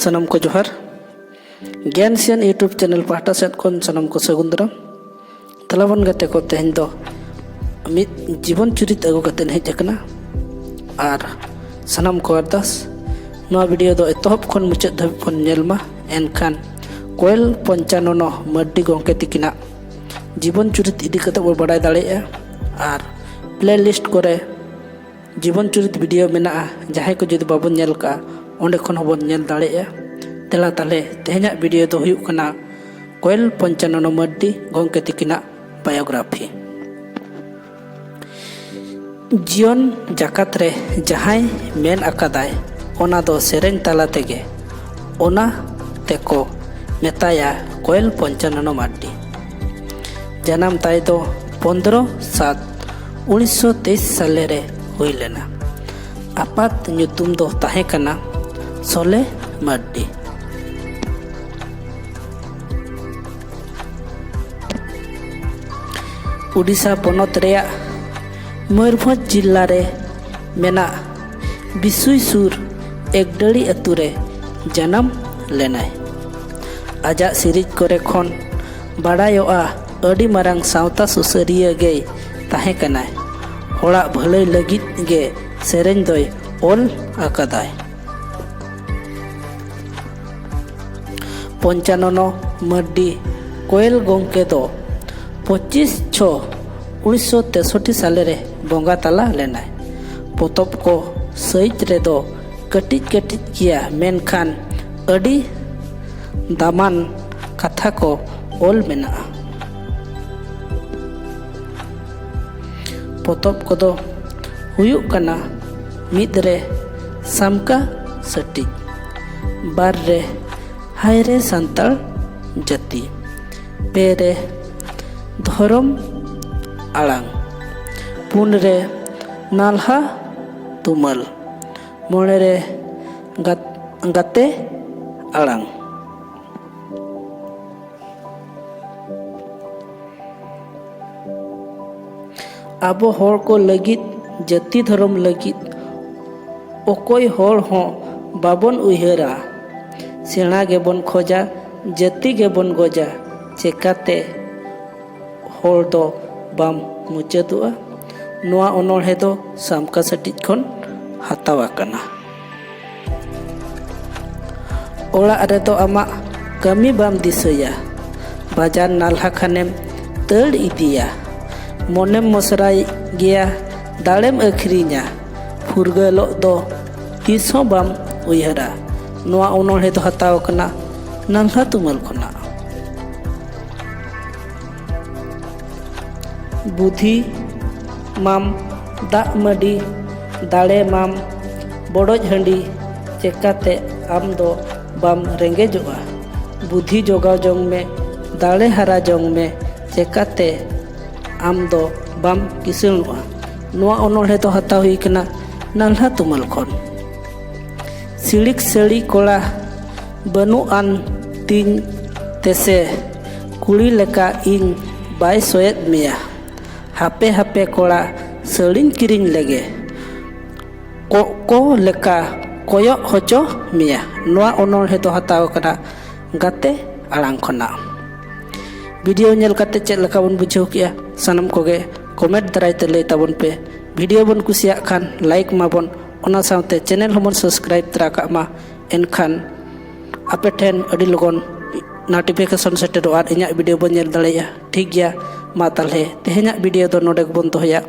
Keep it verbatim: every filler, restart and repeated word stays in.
ᱥᱟᱱᱟᱢ ᱠᱚ ᱡᱚᱦᱟᱨ᱾ ᱜᱮᱭᱟᱱ ᱥᱤᱭᱟᱱ YouTube ᱪᱮᱱᱮᱞ ᱯᱟᱦᱴᱟ ᱥᱮᱫ ᱠᱷᱚᱱ ᱥᱟᱱᱟᱢ ᱠᱚ ᱥᱟᱹᱜᱩᱱ ᱫᱟᱨᱟᱢ᱾ ᱛᱟᱞᱟᱵᱚᱱ ᱜᱟᱛᱮ ᱠᱚ, ᱛᱮᱦᱮᱧ ᱫᱚ ᱢᱤᱫ ᱡᱤᱵᱚᱱ ᱪᱩᱨᱤᱛ ᱟᱹᱜᱩ ᱠᱟᱛᱮᱫ ᱦᱮᱡ ᱟᱠᱟᱱᱟ᱾ ᱟᱨ ᱥᱟᱱᱟᱢ ᱠᱚ ᱟᱨᱫᱟᱥ, ᱱᱚᱣᱟ ᱵᱷᱤᱰᱤᱭᱳ ᱫᱚ ᱮᱛᱚᱦᱚᱵ ᱠᱷᱚᱱ ᱢᱩᱪᱟᱹᱫ ᱫᱷᱟᱹᱵᱤᱡ ᱵᱚᱱ ᱧᱮᱞ ᱢᱟ, ᱮᱱᱠᱷᱟᱱ ᱠᱚᱭᱮᱞ ᱯᱚᱧᱪᱟᱱᱚᱱᱚ ᱢᱟᱹᱨᱰᱤ ᱜᱚᱢᱠᱮ ᱛᱤᱠᱤᱱᱟᱜ ᱡᱤᱵᱚᱱ ᱪᱩᱨᱤᱛ ᱤᱫᱤ ᱠᱟᱛᱮᱫ ᱵᱚᱱ ᱵᱟᱰᱟᱭ ᱫᱟᱲᱮᱭᱟᱜᱼᱟ᱾ ᱟᱨ ᱯᱞᱮᱞᱤᱥᱴ ᱠᱚᱨᱮ ᱡᱤᱵᱚᱱ ᱪᱩᱨᱤᱛ ᱵᱷᱤᱰᱤᱭᱳ ᱢᱮᱱᱟᱜᱼᱟ, ᱡᱟᱦᱟᱸᱭ ᱠᱚ ᱡᱩᱫᱤ ᱵᱟᱵᱚᱱ ᱧᱮᱞ ᱠᱟᱜᱼᱟ, ᱚᱸᱰᱮ ᱠᱷᱚᱱ ᱦᱚᱸᱵᱚᱱ ᱧᱮᱞ ᱫᱟᱲᱮᱭᱟᱜᱼᱟ᱾ ᱫᱮᱞᱟ ᱛᱟᱦᱞᱮ, ᱛᱮᱦᱮᱧᱟᱜ ᱵᱷᱤᱰᱤᱭᱳ ᱫᱚ ᱦᱩᱭᱩᱜ ᱠᱟᱱᱟ ᱠᱚᱭᱮᱞ ᱯᱚᱧᱪᱟᱱᱚᱱᱚ ᱢᱟᱹᱨᱰᱤ ᱜᱚᱢᱠᱮ ᱛᱤᱠᱤᱱᱟᱜ ᱵᱟᱭᱳᱜᱨᱟᱯᱷᱤ᱾ ᱡᱤᱭᱚᱱ ᱡᱟᱠᱟᱛ ᱨᱮ ᱡᱟᱦᱟᱸᱭ ᱢᱮᱱ ᱟᱠᱟᱫᱟᱭ, ᱚᱱᱟ ᱫᱚ ᱥᱮᱨᱮᱧ ᱛᱟᱞᱟ ᱛᱮᱜᱮ, ᱚᱱᱟ ᱛᱮᱠᱚ ᱢᱮᱛᱟᱭᱟ ᱠᱚᱭᱮᱞ ᱯᱚᱧᱪᱟᱱᱚᱱᱚ ᱢᱟᱹᱨᱰᱤ᱾ ᱡᱟᱱᱟᱢ ᱛᱟᱭ ᱫᱚ ᱯᱚᱱᱫᱽᱨᱚ ᱥᱟᱛ ᱩᱱᱤᱥᱥᱚ ᱛᱮᱭᱤᱥ ᱥᱟᱞᱮ ᱨᱮ ᱦᱩᱭ ᱞᱮᱱᱟ᱾ ᱟᱯᱟᱛ ᱧᱩᱛᱩᱢ ᱫᱚ ᱛᱟᱦᱮᱸ ᱠᱟᱱᱟ ᱥᱚᱞᱮ ᱢᱟᱹᱨᱰᱤ᱾ ᱩᱰᱤᱥᱟ ᱯᱚᱱᱚᱛ ᱨᱮᱭᱟᱜ ᱢᱚᱭᱩᱨᱵᱷᱚᱸᱡᱽ ᱡᱤᱞᱟ ᱨᱮ ᱢᱮᱱᱟᱜ ᱵᱤᱥᱩᱭ ᱥᱩᱨ ᱮᱠᱰᱟᱹᱲᱤ ᱟᱹᱛᱩ ᱨᱮ ᱡᱟᱱᱟᱢ ᱞᱮᱱᱟᱭ᱾ ᱟᱡᱟᱜ ᱥᱤᱨᱤᱡ ᱠᱚᱨᱮ ᱠᱷᱚᱱ ᱵᱟᱲᱟᱭᱚᱜᱼᱟ, ᱟᱹᱰᱤ ᱢᱟᱨᱟᱝ ᱥᱟᱶᱛᱟ ᱥᱩᱥᱟᱹᱨᱤᱭᱟᱹ ᱜᱮᱭ ᱛᱟᱦᱮᱸ ᱠᱟᱱᱟᱭ᱾ ᱦᱚᱲᱟᱜ ᱵᱷᱟᱹᱞᱟᱹᱭ ᱞᱟᱹᱜᱤᱫ ᱜᱮ ᱥᱮᱨᱮᱧ ᱫᱚᱭ ᱚᱞ ᱟᱠᱟᱫᱟᱭ᱾ ᱯᱚᱧᱪᱟᱱᱚᱱᱚ ᱢᱟᱹᱨᱰᱤ ᱠᱚᱭᱮᱞ ᱜᱚᱢᱠᱮ ᱫᱚ ᱯᱚᱸᱪᱤᱥ ᱪᱷᱚ ᱩᱱᱤᱥᱥᱚ ᱛᱮᱥᱚᱴᱴᱤ ᱥᱟᱞᱮ ᱨᱮ ᱵᱚᱸᱜᱟ ᱛᱟᱞᱟ ᱞᱮᱱᱟᱭ᱾ ᱯᱚᱛᱚᱵ ᱠᱚ ᱥᱟᱹᱭᱤᱡ ᱨᱮᱫᱚ ᱠᱟᱹᱴᱤᱡ ᱠᱟᱹᱴᱤᱡ ᱜᱮᱭᱟ, ᱢᱮᱱᱠᱷᱟᱱ ᱟᱹᱰᱤ ᱫᱟᱢᱟᱱ ᱠᱟᱛᱷᱟ ᱠᱚ ᱚᱞ ᱢᱮᱱᱟᱜᱼᱟ᱾ ᱯᱚᱛᱚᱵ ᱠᱚᱫᱚ ᱦᱩᱭᱩᱜ ᱠᱟᱱᱟ, ᱢᱤᱫ ᱨᱮ ᱥᱟᱢᱠᱟ ᱥᱟᱹᱴᱤᱡ, ᱵᱟᱨ ᱨᱮ ᱦᱟᱭ ᱨᱮ ᱥᱟᱱᱛᱟᱲ ᱡᱟᱹᱛᱤ, ᱯᱮ ᱨᱮ ᱫᱷᱚᱨᱚᱢ ᱟᱲᱟᱝ, ᱯᱩᱱ ᱨᱮ ᱱᱟᱞᱦᱟ ᱛᱩᱢᱟᱹᱞ, ᱢᱚᱬᱮ ᱨᱮ ᱜᱟᱛ-, ᱜᱟᱛᱮ ᱟᱲᱟᱝ᱾ ᱟᱵᱚ ᱦᱚᱲ ᱠᱚ ᱞᱟᱹᱜᱤᱫ, ᱡᱟᱹᱛᱤ ᱫᱷᱚᱨᱚᱢ ᱞᱟᱹᱜᱤᱫ ᱚᱠᱚᱭ ᱦᱚᱲ ᱦᱚᱸ ᱵᱟᱵᱚᱱ ᱩᱭᱦᱟᱹᱨᱟ᱾ ᱥᱮᱬᱟ ᱜᱮᱵᱚᱱ ᱠᱷᱚᱡᱟ, ᱡᱟᱹᱛᱤ ᱜᱮᱵᱚᱱ ᱜᱚᱡᱟ, ᱪᱮᱠᱟᱛᱮ ᱦᱚᱲ ᱫᱚ ᱵᱟᱢ ᱢᱩᱪᱟᱹᱫᱚᱜᱼᱟ? ᱱᱚᱣᱟ ᱚᱱᱚᱬᱦᱮ ᱫᱚ ᱥᱟᱢᱠᱟ ᱥᱟᱹᱴᱤᱡ ᱠᱷᱚᱱ ᱦᱟᱛᱟᱣ ᱟᱠᱟᱱᱟ᱾ ᱚᱲᱟᱜ ᱨᱮᱫᱚ ᱟᱢᱟᱜ ᱠᱟᱹᱢᱤ ᱵᱟᱢ ᱫᱤᱥᱟᱹᱭᱟ, ᱵᱟᱡᱟᱨ ᱱᱟᱞᱦᱟ ᱠᱷᱟᱱᱮᱢ ᱫᱟᱹᱲ ᱤᱫᱤᱭᱟ, ᱢᱚᱱᱮᱢ ᱢᱚᱥᱨᱟᱭ ᱜᱮᱭᱟ, ᱫᱟᱲᱮᱢ ᱟᱹᱠᱷᱨᱤᱧᱟ, ᱯᱷᱩᱨᱜᱟᱹᱞᱚᱜ ᱫᱚ ᱛᱤᱥ ᱦᱚᱸ ᱵᱟᱢ ᱩᱭᱦᱟᱹᱨᱟ᱾ ᱱᱚᱣᱟ ᱚᱱᱚᱬᱦᱮ ᱫᱚ ᱦᱟᱛᱟᱣ ᱟᱠᱟᱱᱟ ᱱᱟᱞᱦᱟ ᱛᱩᱢᱟᱹᱞ ᱠᱷᱚᱱᱟᱜ᱾ ᱵᱩᱫᱷᱤ ᱢᱟᱢ ᱫᱟᱜ ᱢᱟᱹᱰᱤ, ᱫᱟᱲᱮ ᱢᱟᱢ ᱵᱚᱰᱚᱡ ᱦᱟᱺᱰᱤ, ᱪᱮᱠᱟᱛᱮ ᱟᱢ ᱫᱚ ᱵᱟᱢ ᱨᱮᱸᱜᱮᱡᱚᱜᱼᱟ? ᱵᱩᱫᱷᱤ ᱡᱚᱜᱟᱣ ᱡᱚᱝ ᱢᱮ, ᱫᱟᱲᱮ ᱦᱟᱨᱟ ᱡᱚᱝ ᱢᱮ, ᱪᱮᱠᱟᱛᱮ ᱟᱢ ᱫᱚ ᱵᱟᱢ ᱠᱤᱥᱟᱹᱬᱚᱜᱼᱟ? ᱱᱚᱣᱟ ᱚᱱᱚᱬᱦᱮ ᱫᱚ ᱦᱟᱛᱟᱣ ᱦᱩᱭ ᱠᱟᱱᱟ ᱱᱟᱞᱦᱟ ᱛᱩᱢᱟᱹᱞ ᱠᱷᱚᱱ᱾ ᱥᱤᱲᱤᱠ ᱥᱟᱹᱲᱤ ᱠᱚᱲᱟ ᱵᱟᱹᱱᱩᱜ ᱟᱱ ᱛᱤᱧ ᱛᱮᱥᱮ, ᱠᱩᱲᱤ ᱞᱮᱠᱟ ᱤᱧ ᱵᱟᱭ ᱥᱚᱭᱮᱫ ᱢᱮᱭᱟ᱾ ᱦᱟᱯᱮ ᱦᱟᱯᱮ ᱠᱚᱲᱟ ᱥᱟᱹᱲᱤᱧ ᱠᱤᱨᱤᱧ ᱞᱮᱜᱮ, ᱠᱚᱜ ᱠᱚ ᱞᱮᱠᱟ ᱠᱚᱭᱚᱜ ᱦᱚᱪᱚ ᱢᱮᱭᱟ᱾ ᱱᱚᱣᱟ ᱚᱱᱚᱬᱦᱮ ᱫᱚ ᱦᱟᱛᱟᱣ ᱟᱠᱟᱱᱟ ᱜᱟᱛᱮ ᱟᱲᱟᱝ ᱠᱷᱚᱱᱟᱜ᱾ ᱵᱷᱤᱰᱤᱭᱳ ᱧᱮᱞ ᱠᱟᱛᱮ ᱪᱮᱫ ᱞᱮᱠᱟ ᱵᱚᱱ ᱵᱩᱡᱷᱟᱹᱣ ᱠᱮᱜᱼᱟ, ᱥᱟᱱᱟᱢ ᱠᱚᱜᱮ ᱠᱚᱢᱮᱱᱴ ᱫᱟᱨᱟᱭ ᱛᱮ ᱞᱟᱹᱭ ᱛᱟᱵᱚᱱ ᱯᱮ᱾ ᱵᱷᱤᱰᱤᱭᱳ ᱵᱚᱱ ᱠᱩᱥᱤᱭᱟᱜ ᱠᱷᱟᱱ ᱞᱟᱭᱤᱠ ᱢᱟᱵᱚᱱ, ᱚᱱᱟ ᱥᱟᱶᱛᱮ ᱪᱮᱱᱮᱞ ᱦᱚᱸᱵᱚᱱ ᱥᱟᱵᱥᱠᱨᱟᱭᱤᱵ ᱛᱚᱨᱟ ᱠᱟᱜ ᱢᱟ᱾ ᱮᱱᱠᱷᱟᱱ ᱟᱯᱮ ᱴᱷᱮᱱ ᱟᱹᱰᱤ ᱞᱚᱜᱚᱱ ᱱᱳᱴᱤᱯᱷᱤᱠᱮᱥᱚᱱ ᱥᱮᱴᱮᱨᱚᱜᱼᱟ ᱟᱨ ᱤᱧᱟᱹᱜ ᱵᱷᱤᱰᱤᱭᱳ ᱵᱚᱱ ᱧᱮᱞ ᱫᱟᱲᱮᱭᱟᱜᱼᱟ᱾ ᱴᱷᱤᱠ ᱜᱮᱭᱟ, ᱢᱟ ᱛᱟᱦᱚᱞᱮ ᱛᱮᱦᱮᱧᱟᱜ ᱵᱷᱤᱰᱤᱭᱳ ᱫᱚ ᱱᱚᱰᱮ ᱜᱮᱵᱚᱱ ᱫᱚᱦᱚᱭᱟ᱾